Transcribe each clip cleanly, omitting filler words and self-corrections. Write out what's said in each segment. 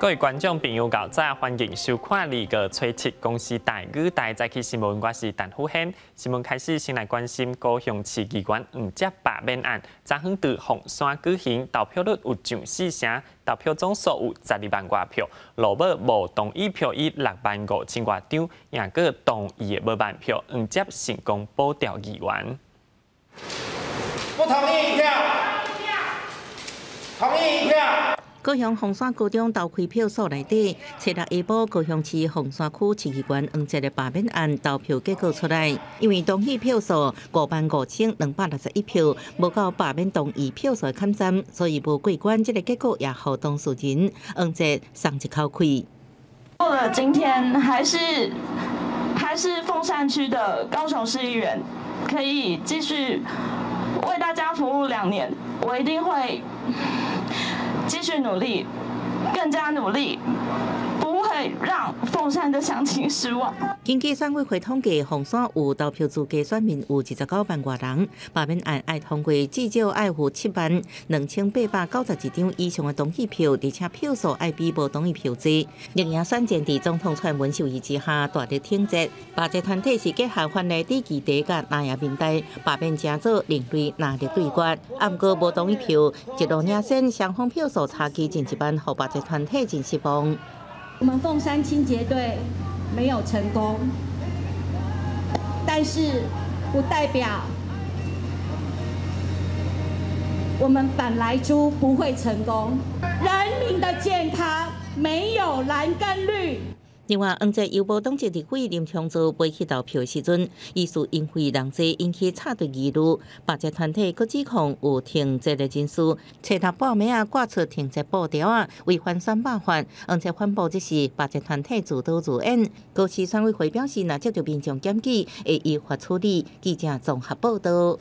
各位觀眾朋友，𠢕早，歡迎收看2月初7公視台語台早起新聞，我是陳富軒。新聞開始，先來關心高雄市議員黃捷罷免案。昨昏佇鳳山舉行，投票率有上四成，投票總數有12萬外票。落尾無同意票以6萬5千外張，贏過同意的無萬票，黃捷成功保掉議員。不同意一票，同意一票。高雄鳳山高中投開票所內底，初六下晡高雄市鳳山區市議員黃捷的罷免案投票結果出來，因為同意票數55,261票，無夠罷免同意票數的坎站，所以無過關。這個結果也予當事人黃捷鬆一口氣。過了今天，還是鳳山區的高雄市議員，可以繼續為大家服務2年，我一定會繼續努力，更加努力，不會讓鳳山的鄉親失望。根據選委會統計，鳳山有投票資格選民有29萬外人，罷免案愛通過至少愛有72,892張以上的同意票，而且票數愛比無同意票濟。另外選戰佇總統蔡英文授意之下，大力挺捷，罷捷團體是結合番內李基地佮南亞民代罷免成做另類藍綠對決。啊，毋過無同意票一路領先，雙方票數差距近1萬，予罷捷團體真失望。我們鳳山清潔隊沒有成功，但是不代表我們反萊豬不會成功。人民的健康沒有藍跟綠。另外，黃捷由無黨籍立委林昶佐袂去投票的時陣，疑似因為人濟引起插隊疑慮，罷捷團體閣指控有挺捷的人士，初六半暝仔掛出挺捷布條仔，違反選罷法。黃捷反駁這是罷捷團體自導自演。高市選委會表示，若接到民眾檢舉，會依法處理。記者綜合報道。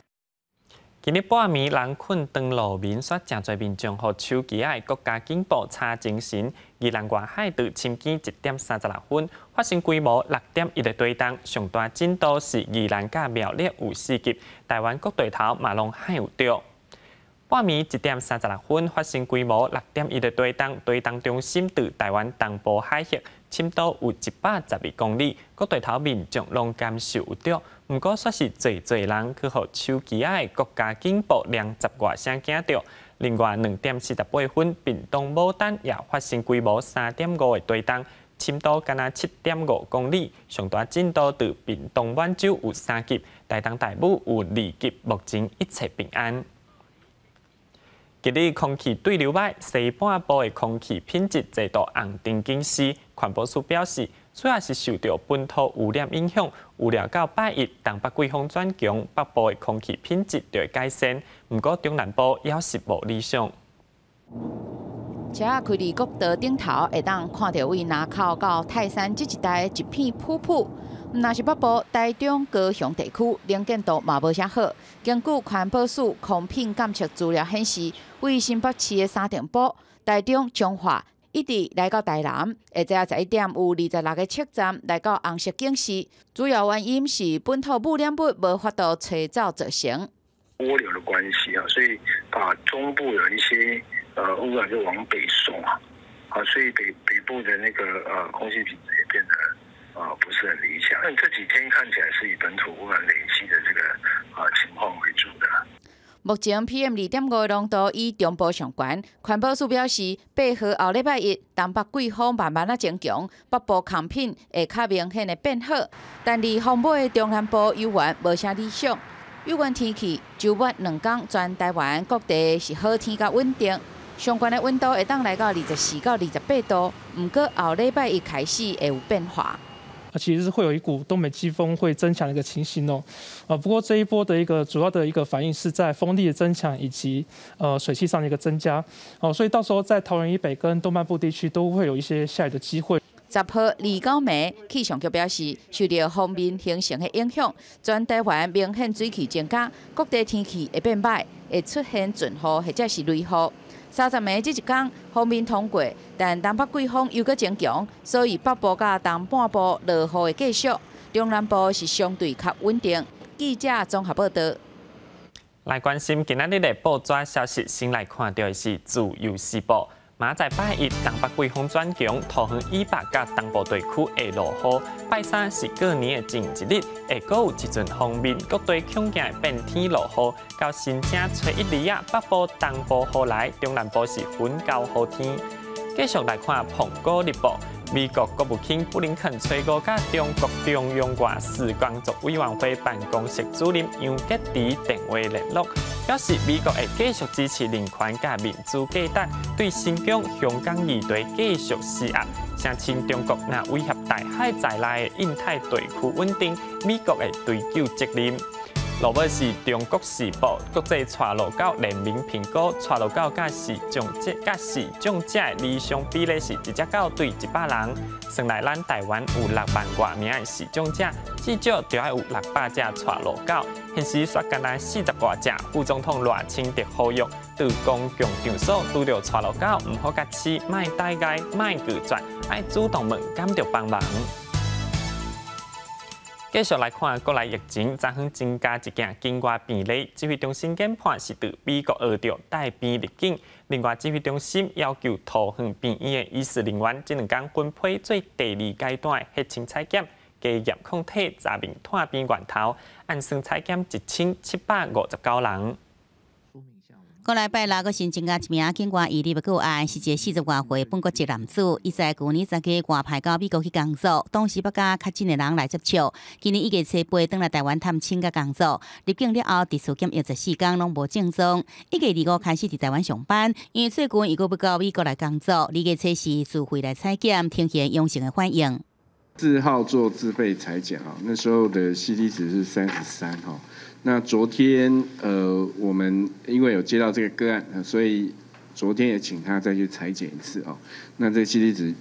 今日半暝，人睏當路眠，煞誠濟民眾予手機仔的國家警報吵精神。宜蘭外海佇深更1點36分發生規模6.1的地動，上大震度是宜蘭佮苗栗有4級，台灣各地頭嘛攏罕有著。半暝1點36分發生規模六點一的地動，地動中心佇台灣東部海域，深度有112公里，各地頭民眾攏感受有著。毋過，煞是濟濟人去予手機仔的國家警報鈴十外聲驚著。另外，2點48分，屏東牡丹也發生規模3.5的地動，深度敢若7.5公里，上大震度佇屏東滿洲有3級，台東大武有2級，目前一切平安。今日空氣對流歹，西半部的空氣品質坐到紅燈警示。環保署表示，主要是受著本土污染影響，預料到拜一東北季風轉強，北部的空氣品質就會改善。毋過中南部猶是無理想。車仔開佇國道頂頭，會當看著位林口到泰山這一帶一片浒浒。毋但是北部、台中、高雄地區能見度嘛無啥好。根據環保署空品監測資料顯示，位新北市的三重埔、台中彰化，一直來到台南，下晝11點有26個測站來到紅色警示。主要原因是本土污染物無法度吹走造成。渦流的關係啊，所以把中部有一些污染就往北送啊，啊，所以北部的那個空氣品質也變得不是很理想。但這幾天看起來是以本土污染累積的這個情況為主的。目前 PM 2.5的濃度以中部上懸，環保署表示，8號後禮拜一，東北季風慢慢仔增強，北部空品會較明顯的變好，但離風尾的中南部猶原無啥理想。有關天氣，週末2天全台灣各地是好天佮穩定，上懸的溫度會當來到24到28度，毋過後禮拜一開始會有變化。其實是會有一股東北季風會增強的一個情形哦，不過這一波的一個主要的一個反應是在風力的增強以及水汽上的一個增加，哦，所以到時候在桃園以北跟東半部地區都會有一些下雨的機會。10號29暝，氣象局表示，受著鋒面形成的影響，全台灣明顯水汽增加，各地天氣會變䆀，會出現陣雨或者是雷雨。30暝這一工，鋒面通過，但東北季風又閣增強，所以北部佮東半部落雨會繼續，中南部是相對較穩定。記者綜合報道。來關心今仔日的報紙消息，先來看著的是《自由時報》。明仔拜一，东北季风转强，桃园以北佮东部地区会落雨。拜三是过年的前一日，会阁有一阵锋面，各地恐惊会变天落雨。到新正初一日仔，北部、东部雨来，中南部是云交雨天。继续来看《苹果日报》，美国国务卿布林肯初五佮中国中央外事工作委员会办公室主任杨洁篪电话联络，表示美国会继续支持人权佮民主价值，对新疆、香港议题继续施压，声称中国若威胁台海在内的印太地区稳定，美国会追究责任。落尾是中国时报国际带路狗联名评估，带路狗佮视障者佮视障者的理想比例是一只狗对100人。算来咱台湾有6万外名的视障者，至少就爱有600只带路狗。现时煞干焦40外只。副总统赖清德呼吁，佇公共场所拄著带路狗，毋好共饲，莫待碍，莫拒绝，爱主动问敢著帮忙。继续来看国内疫情，昨昏增加一件境外病例，指挥中心研判是佇美国学著带病入境。另外，指挥中心要求桃园病院的医事人员，這兩工分批做第二阶段的血清采检，加验抗体查明湠病源头，按算采检1759人。国内拜六阁新增加一名境外移入的个案，是一个40外岁本国籍男子，伊在旧年10月外派到美国去工作，当时捌佮确诊的人来接触。今年1月初八转来台湾探亲佮工作，入境了后，伫厝检疫14工拢无症状。1月25开始伫台湾上班，因为最近伊阁欲到美国来工作，2月初四自费来采检，呈现阳性的反应。 4号做自费采检啊，那时候的 CT 值是33哈。那昨天我们因为有接到这个个案，所以昨天也请他再去采检一次哦。那这个 CT 值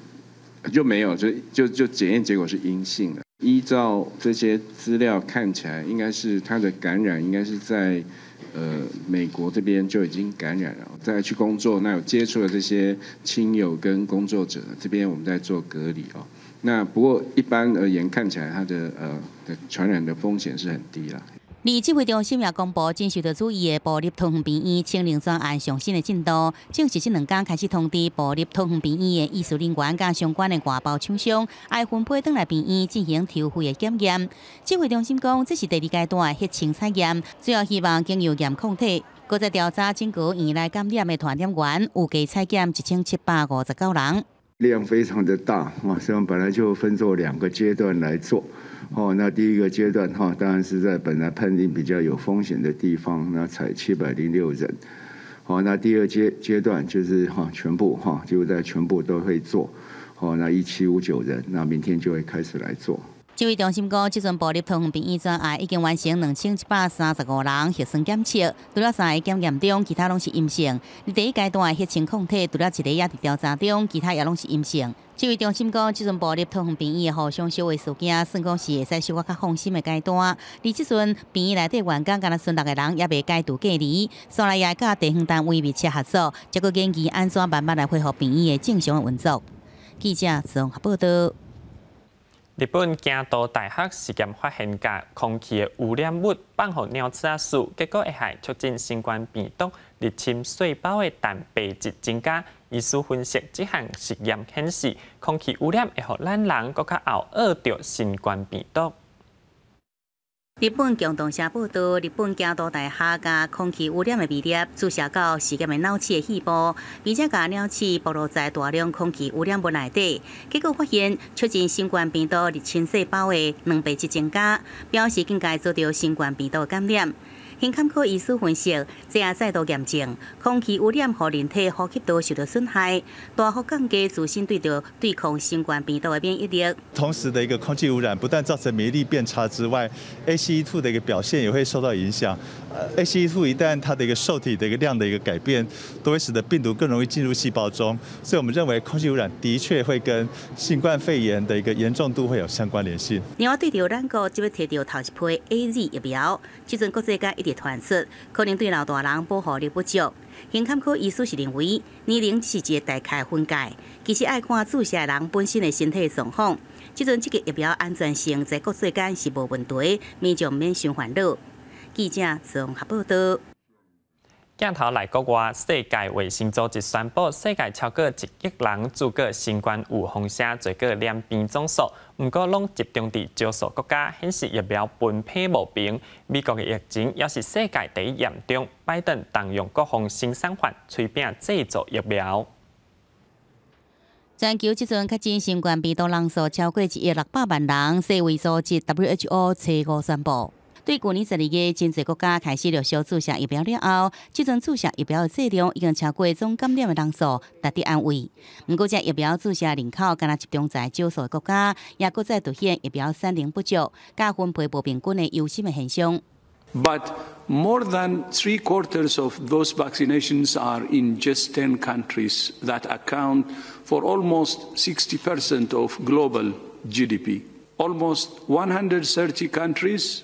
就没有，就检验结果是阴性的。依照这些资料看起来，应该是他的感染应该是在美国这边就已经感染了，再去工作，那有接触的这些亲友跟工作者这边我们在做隔离哦。那不过一般而言，看起来它的传染的风险是很低了。而指挥中心也公布，真受到注意的部立桃园病院清零专案上新的进度，正式這两工开始通知部立桃园病院的医事人员佮相关的外包厂商，爱分批转来病院进行抽血的检验。指挥中心讲，这是第二阶段的血清采验，主要希望经由验抗体，阁再调查整个院内感染的传染源，有计采检1759人。量非常的大啊，实际上本来就分作两个阶段来做。哦，那第一个阶段哈，当然是在本来判定比较有风险的地方，那采706人。好，那第二阶段就是哈，全部哈，就在全部都会做。好，那1759人，那明天就会开始来做。指挥中心讲，这阵部立桃园病院专案已经完成2135人核酸检测，除了三个检验中，其他拢是阴性。而第一阶段的血清抗体，除了一个也伫调查中，其他也拢是阴性。指挥中心讲，这阵部立桃园病院的互相相的事件，算讲是会使小可较放心的阶段。而这阵病院内底员工，干焦賰六个人犹未解除隔离，煞来也佮地方单位密切合作，才阁研究按怎慢慢来恢复病院的正常的运作。记者综合报道。日本京都大学实验发现，共空气的污染物放予鸟鼠仔咝，结果会害促进新冠病毒入侵细胞的蛋白质增加。医师分析，这项实验显示，空气污染会予咱人阁较后僫著新冠病毒。日本共同社报道，日本京都大学共空气污染的微粒注射到实验的老鼠的肺部，并且共老鼠暴露在大量空气污染物内底，结果发现促进新冠病毒入侵细胞的蛋白质增加，表示更加遭著新冠病毒的感染。胸坎科医师分析，这也再度验证空气污染予人体呼吸道受到损害，大幅降低自身对著对抗新冠病毒的免疫力。同时的一个空气污染不但造成免疫力变差之外，ACE2 的一个表现也会受到影响。ACE2 一旦它的一个受体的一个量的一个改变，都会使得病毒更容易进入细胞中。所以我们认为空气污染的确会跟新冠肺炎的一个严重度会有相关联性。另外，对著咱国这欲提著头一批 AZ 疫苗，这阵国际间一直传出可能对老大人保护力不足。胸坎科医师是认为，年龄是一个大概分界，其实爱看注射人本身的身体状况。这阵这个疫苗安全性在国际间是无问题，民众免伤烦恼。记者综合报道。鏡頭來國外，世界衛生組織宣布，世界超過1億人注過新冠預防射，做過兩邊總數，毋過攏集中佇少數國家，顯示疫苗分配無平。美國的疫情猶是世界第一嚴重，拜登動用國防生產法，催拼製造疫苗。全球這陣確診新冠病毒人數超過1億600萬人，世衛組織 WHO 初五宣布，對舊年12月，真濟國家開始陸續注射疫苗了後，這陣注射疫苗的劑量已經超過總感染的人數，值得安慰。毋過，這疫苗注射人口敢若集中在少數的國家，也閣再凸顯疫苗產能不足、佮分配無平均的憂心的現象。 But more than three quarters of those vaccinations are in just 10 countries that account for almost 60% of global GDP. Almost 130 countries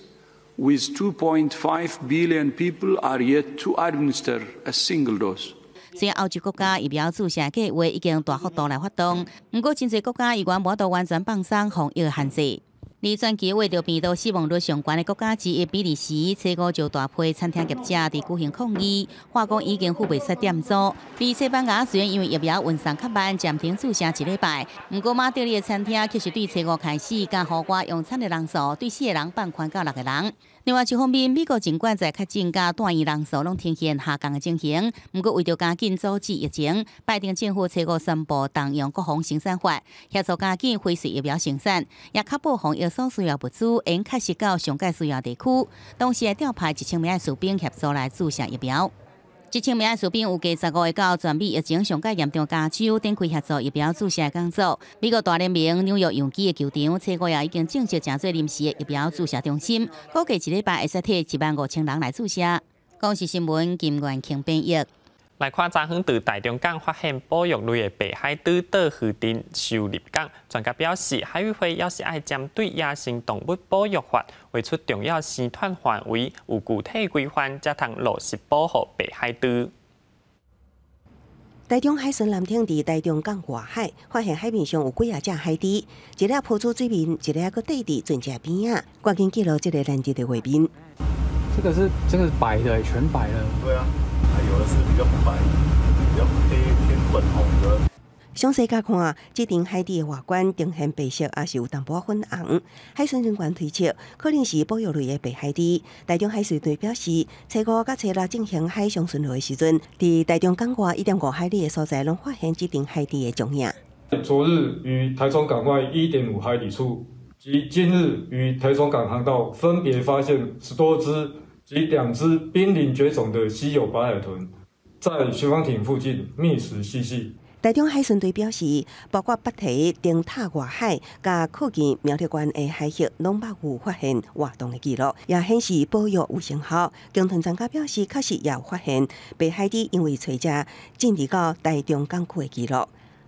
with 2.5 billion people are yet to administer a single dose. 雖然歐洲國家疫苗注射計劃已經大幅度來發動，毋過真濟國家依然無法度完全放鬆防疫限制。而全球為著病毒死亡率上懸的國家之一比利時，初五就大批餐廳業者佇舉行抗議，話講已經付袂出店租。而西班牙雖然因為疫苗運送較慢，暫停注射一禮拜，毋過馬德里的餐廳卻是對初五開始，將戶外用餐的人數對四個人放寬到六個人。另外一方面，美國儘管在確診佮住院人數攏呈現下降的情形，毋過為著加緊阻止疫情，拜登政府初五宣布動用國防生產法，協助加緊輝瑞疫苗生產，也確保防疫所需要物資會確實到上蓋需要地區，同時會調派1000名的士兵協助來注射疫苗。1000名的士兵預計15會到全美疫情上蓋嚴重加州，展開協助疫苗注射工作。美國大聯盟紐約洋基的球場，初五也已經正式成做臨時的疫苗注射中心，估計一禮拜會使替1萬5千人來注射。公視新聞金元慶編譯。來看昨昏佇台中港發現保育類的白海豬倒魚埕收入港，專家表示，海委會猶是愛針對野生動物保育法，畫出重要生態範圍，有具體規範，才通落實保護白海豬。台中海巡艦艇佇台中港外海發現海面上有幾仔隻海豬，一隻浮出水面，一隻閣綴佇船隻邊仔，趕緊記錄這個難得的畫面。這個是真的是白的，全白的。對啊。有的是比較白，比較黑偏粉紅的。詳細共看，這陣海豬的外觀呈現白色，抑是有淡薄粉紅。海巡人員推測，可能是保育類的白海豬。台中海巡隊表示，初五佮初六進行海上巡邏的時陣，佇台中港外1.5海里的所在，攏發現這陣海豬的蹤影。昨日於台中港外1.5海里處，及今日於台中港航道分別發現10多隻及兩隻瀕臨絕種的稀有白海豚，在巡防艇附近覓食嬉戲。台中海巡隊表示，包括北堤、燈塔外海、佮靠近苗栗縣的海域，攏捌有發現活動的記錄，也顯示保育有成效。鯨豚專家表示，確實也有發現白海豬因為揣食進入到台中港區的記錄。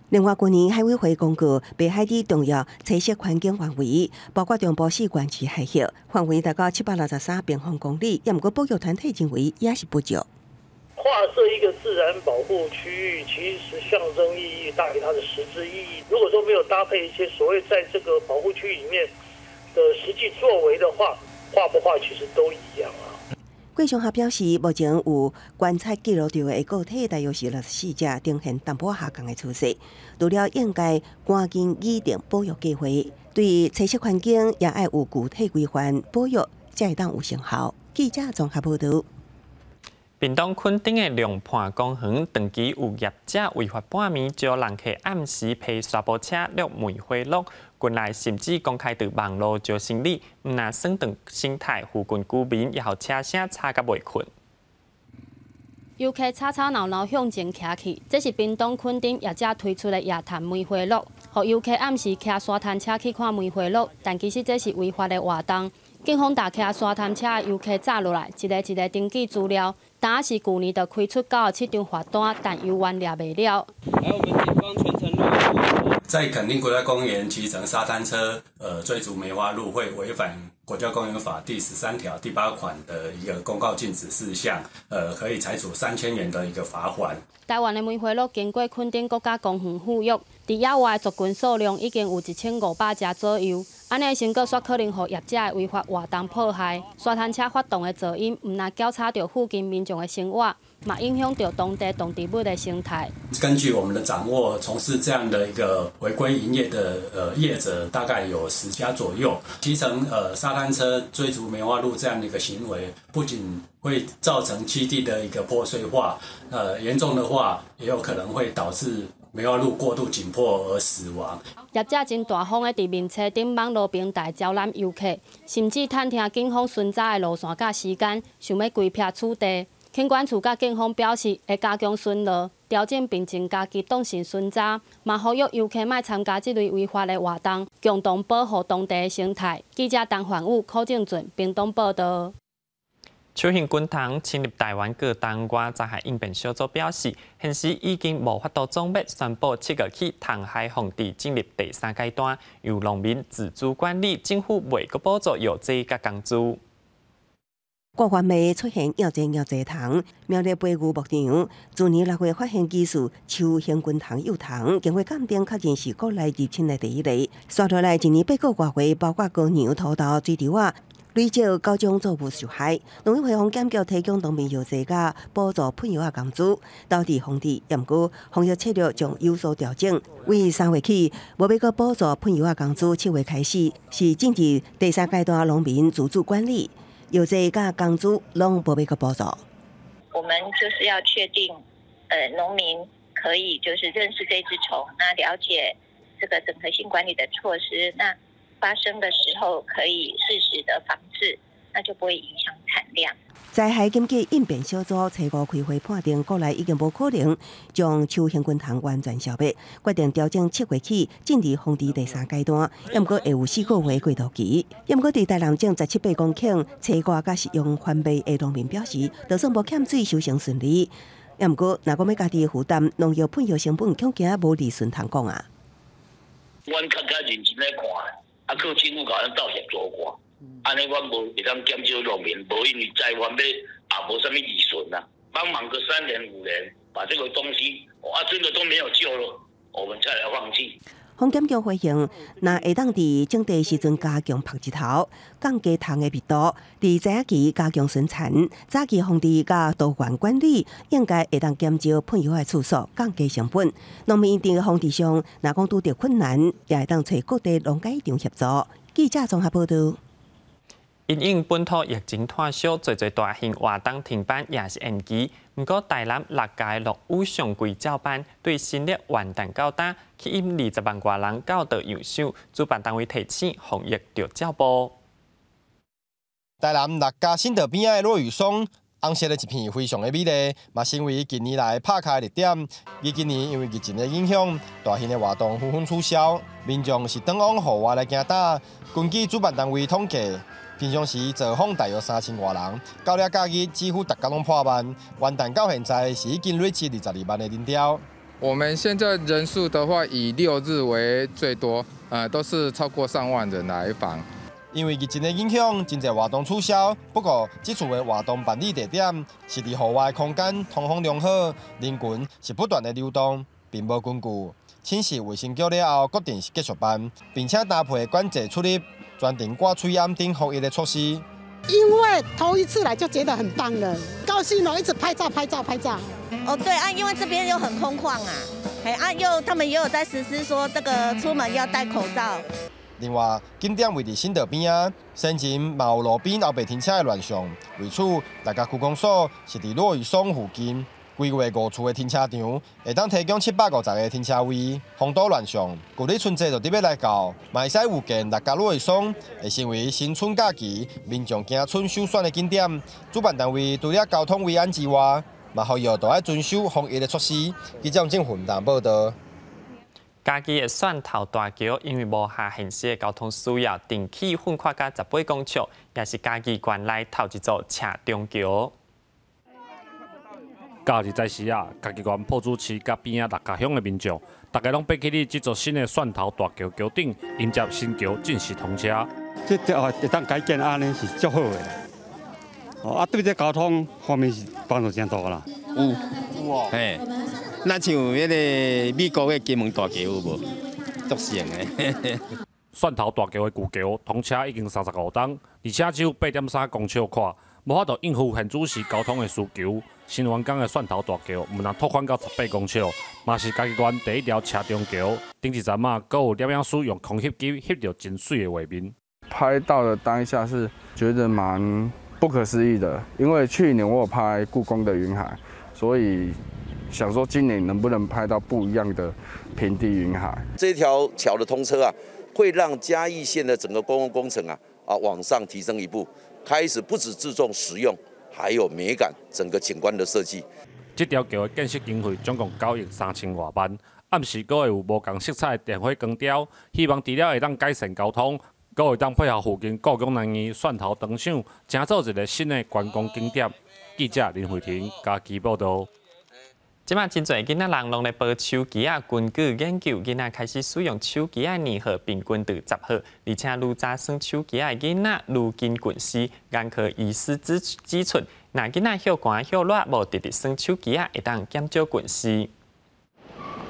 另外，去年海委會公告白海豬重要棲息環境範圍，包括中部四縣市海域，範圍達到763平方公里。也毋過保育團體認為也是不足。劃設一個自然保護區域，其實象徵意義大於它的實質意義。如果說沒有搭配一些所謂在這個保護區裡面的實際作為的話，劃不劃其實都一樣啊。郭松霞表示，目前有觀察記錄著的個體大約是64隻，呈現淡薄下降的趨勢。除了應該趕緊擬定保育計劃，對棲息環境也愛有具體規範保育，才會當有成效。記者綜合報導。屏東墾丁的龍盤公園長期有業者違法半暝招人客暗時騎沙埔車掠梅花鹿，近來甚至公開佇網路招生理，毋但損斷生態，附近居民也予車聲吵甲袂睏。遊客吵吵鬧鬧向前騎去，這是屏東墾丁業者推出的夜探梅花鹿，予遊客暗時騎沙灘車去看梅花鹿，但其實這是違法的活動。警方共騎沙灘車的遊客紮落來，一个一个登記資料。單是舊年就開出97張罰單，但猶原掠袂了。來，我們警方全程錄音。在墾丁國家公園騎乘沙灘車，追逐梅花鹿會違反國家公園法第13條第8款的一個公告禁止事項，可以裁處3000元的一個罰款。台灣的梅花鹿經過墾丁國家公園復育，佇野外族群數量已經有1500隻左右。按呢成果煞可能予業者的違法活動破壞。沙灘車發動的噪音，毋但攪吵著附近民眾的生活，嘛影響著當地動植物的生態。根據我們的掌握，從事這樣的一個違規營業的業者，大概有10家左右。騎乘沙灘車追逐梅花鹿這樣的一個行為，不僅會造成棲地的一個破碎化，嚴重的話也有可能會導致梅花鹿過度緊迫而死亡。業者真大方的佇面冊頂網路平台招攬遊客，甚至探聽警方巡查的路線佮時間，想欲規避取締。警管處佮警方表示，會加強巡邏、調整並增加機動性巡查，嘛呼籲遊客莫參加這類違法的活動，共同保護當地的生態。記者陳焕武、柯正俊，屏東報導。秋興軍蟲侵入台灣過冬外災害應變小組表示，現時已經無法度總欲宣布7月起蟲害防治進入第三階段，由農民自主管理，政府袂閣補助藥劑佮工資。國外未出現惡濟惡濟蟲，苗栗白牛牧場去年6月發現疑似秋行軍蟲幼蟲，經過鑑定確認是國內入侵的第一例。紲落來一年8個外月，包括高粱、土豆、水稻仔，累計九種作物受害。農委會防檢局提供農民藥劑佮補助噴藥仔工資，導致防治，毋過防疫策略將有所調整。為3月起，無欲閣補助噴藥仔工資，7月開始是進入第三階段，農民自主管理。藥劑佮工資攏無欲閣補助。我們就是要確定，農民可以就是認識這隻蟲，那了解這個整合性管理的措施，那發生的時候可以適時的防治，那就不會影響產量。災害緊急應變小組初五開會判定，國內已經無可能將秋行軍蟲完全消滅，決定調整7月起進入防治第三階段，毋過會有4個月過渡期。毋過佇台南種十七八公頃青瓜佮食用番麥的農民表示，就算無欠水，收成順利。毋過，若講欲家己負擔農藥噴藥成本，恐驚無利潤通講啊。阮較較認真來看，啊，靠政府共咱鬥協助看。按呢，阮無會當減少農民，無因為栽番麥也無啥物利潤啊。幫忙個3年5年，把這個東西，啊，真的都沒有救了，我們再來放棄。防檢局回應，若會當佇種地時陣加強曝日頭，降低蟲的密度，佇栽期加強巡田，早期防治佮多元管理，應該會當減少噴藥的次數，降低成本。農民佇防治上，若講拄著困難，也會當揣各地農改場協助。記者綜合報導。因應本土疫情湠燒，濟濟大型活動停辦也是延期。毋過台南六家的落雨上規照辦，對新曆元旦到今，吸引20萬外人到島遊賞。主辦單位提醒防疫著照步。台南六家新道邊仔的落羽松，紅色的一片，非常的美麗，嘛成為近年來拍卡的熱點。而今年因為疫情的影響，大型的活動紛紛取消，民眾是轉往戶外來行踏。根據主辦單位統計，平常時造訪大約3000外人，到了假日幾乎逐工攏破萬。元旦到現在是已經累積22萬的人潮。我們現在人數的話，以六日為最多，都是超過上萬人來訪。因為疫情的影響，真濟活動取消。不過，這次的活動辦理地點是佇戶外空間，通風良好，人群是不斷的流動，並無根據。請示衛生局了後，決定是繼續辦，並且搭配管制出入，專程掛喙罨等防疫的措施。因為頭一次來就覺得很棒了，高興哦，一直拍照拍照拍照。哦，對啊，因為這邊又很空曠啊，哎啊，又他們也有在實施說這個出門要戴口罩。另外，景點位佇新道邊仔，先前嘛有路邊後壁停車的亂象，為此，六家區公所是佇落羽松附近規劃五處的停車場，會當提供750個停車位，防堵亂象。舊曆春節就佇欲來到，嘛會使預見六家落羽松會成為新春假期民眾行春首選的景點。主辦單位除了交通維安之外，嘛呼籲都愛遵守防疫的措施。記者鄭雲達報導。嘉義的蒜頭大橋因為無合現時的交通需要，重起寬闊甲18公尺，也是嘉義縣內頭一座斜中橋。假日早時啊，嘉義縣朴子市佮邊仔六家鄉的民眾，大家攏爬去佇這座新的蒜頭大橋橋頂，迎接新橋正式通車。這這哦會當改建按呢是足好的。哦啊，對這交通方面是幫助真大啦。有，有哦，嘿。咱像彼個美國的金門大橋有無？足像的。蒜头大桥的旧桥通车已经35冬，而且只有8.3公尺宽，无法度应付现主时交通的需求。新完工的蒜头大桥，毋但拓宽到18公尺，嘛是嘉义县第一条车中桥。顶一阵仔，阁有摄影师用空翕机翕著真媠的画面。拍到的当下是觉得蛮不可思议的，因为去年我有拍故宫的云海，所以想说今年能不能拍到不一样的平地云海。这条桥的通车啊，会让嘉义县的整个公共工程啊往上提升一步，开始不只注重实用，还有美感，整个景观的设计。这条桥的建设经费总共9亿3千外万，暗时阁会有无仝色彩的电火光雕，希望除了会当改善交通，阁会当配合附近故宫南院蒜头灯赏，成做一个新的观光景点。记者林慧婷嘉义报道。这马真濟囡仔人攏咧报手机仔，根据研究，囡仔开始使用手机仔年岁平均伫10岁，而且愈早耍手机仔的囡仔愈紧近视。眼科医师指出，若囡仔歇寒歇热无直直耍手机仔，会当减少近视。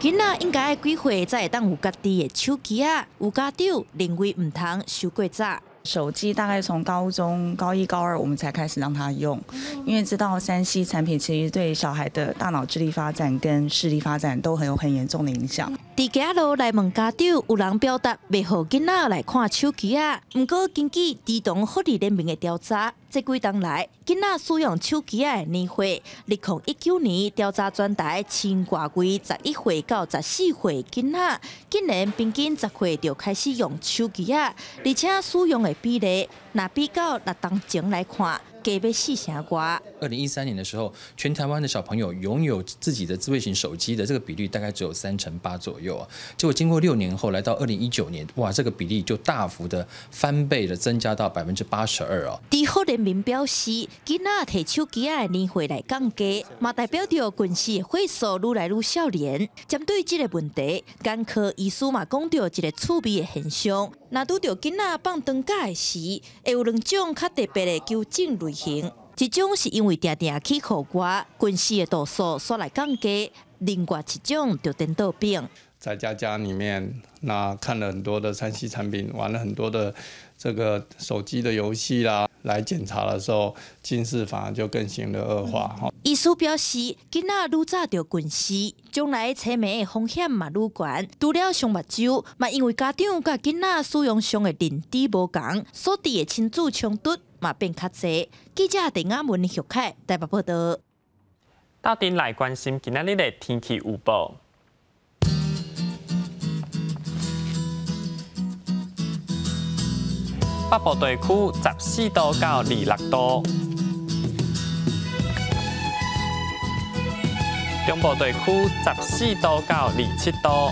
囡仔应该爱几岁才会当有家己的手机仔？有家长认为毋通伤过早。手机大概从高中高一高二我们才开始让他用，因为知道3C 产品其实对小孩的大脑智力发展跟视力发展都很有很严重的影响。伫街仔路来问家长，有人表达袂予囡仔来看手机仔。毋过根据儿童福利联盟的调查，这几冬来囡仔使用手机仔的年岁，2019年调查全台千外位11岁到14岁囡仔，竟然平均10岁就开始用手机仔，而且使用的比例，若比较6冬前来看，加欲四成外。2013年的时候，全台湾的小朋友拥有自己的智慧型手机的这个比率大概只有3.8%左右啊。结果经过6年后，来到2019年，哇，这个比例就大幅的翻倍的增加到82%哦。儿福联盟表示，囡仔提手机仔的年岁来降低，嘛代表著近视的岁数愈来愈少年。针对这个问题，眼科医师嘛讲著一个趣味的现象：若拄著囡仔放长假的时，会有两种较特别的求诊类型。一种是因为定定去户外，近视的度数煞来降低；另外一种就颠倒反。在家里面，那看了很多的3C 产品，玩了很多的这个手机的游戏啦，来检查的时候，近视反而就更形的恶化哈。医师表示，囡仔愈早著近视，将来青盲的风险嘛愈悬。除了伤目睭，嘛因为家长佮囡仔使用上的认知无仝，所致的亲子冲突嘛变较济。记者郑雅文、许凯台北报道。斗阵来关心今仔日的天气预报。北部地区14度到26度，中部地区14度到27度，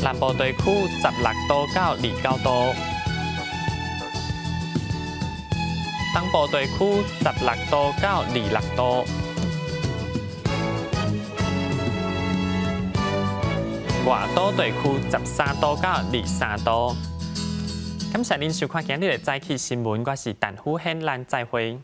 南部地区16度到29度，东部地区16度到26度。外岛地区13度到23度。感谢您收看今日的早起新闻，我是陈虎宪，咱再会。